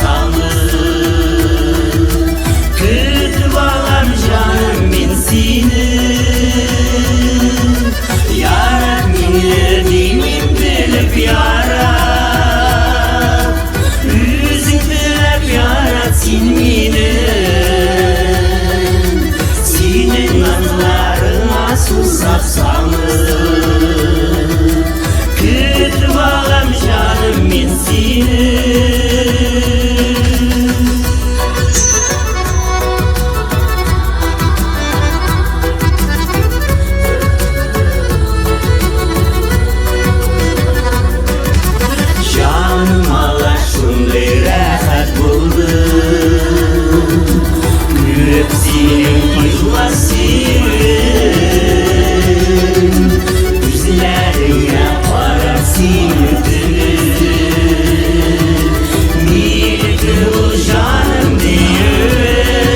салып. Көтеп алам, җаным, мин сине. Ярат мине димим, белеп ярат. Үзең теләп ярат син мине. Синең назларыңа сусап салып. Көтеп алам, җаным, мин сине. Җаныма ла шундый рәхәт булды. Күреп синең ихлас сөюең. Күзләреңә карап синең төнем. Минеке ул җаным диюең.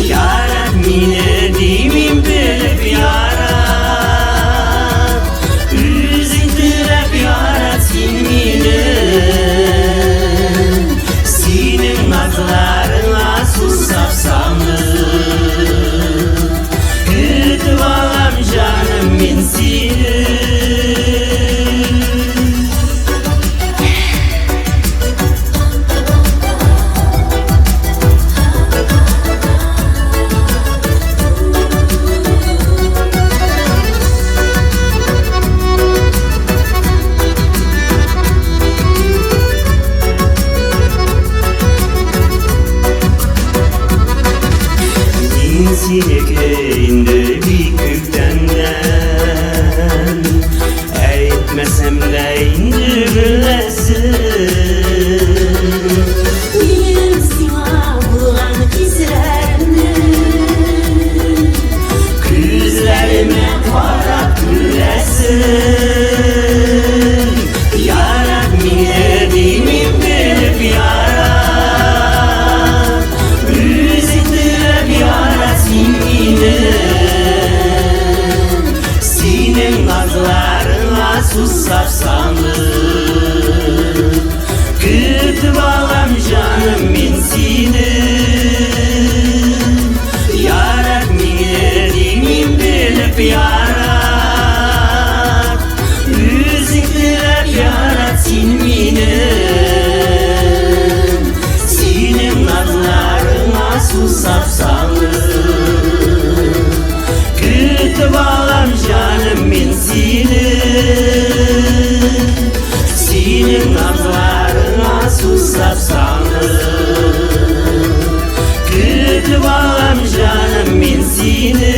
Ярат мине димим, белеп ярат. Үзең теләп ярат син мине. Синең назларыңа сусап салып. Көтеп алам, җаным, мин сине. Мин синеке инде бик күптәннән. Әйтмәсәм дә инде беләсең. Минем сиңа булган хисләремне. Күзләремә карап күрәсең. Ярат мине димим, белеп ярат. Үзең теләп ярат син мине. Синең назларыңа сусап салып. Көтеп алам, җаным, мин сине. Ярат мине димим, белеп ярат. Үзең теләп ярат син мине. Синең назларыңа сусап салып. Көтеп алам, җаным, мин сине. Синең назларыңа сусап салып. Көтеп алам, җаным, мин сине.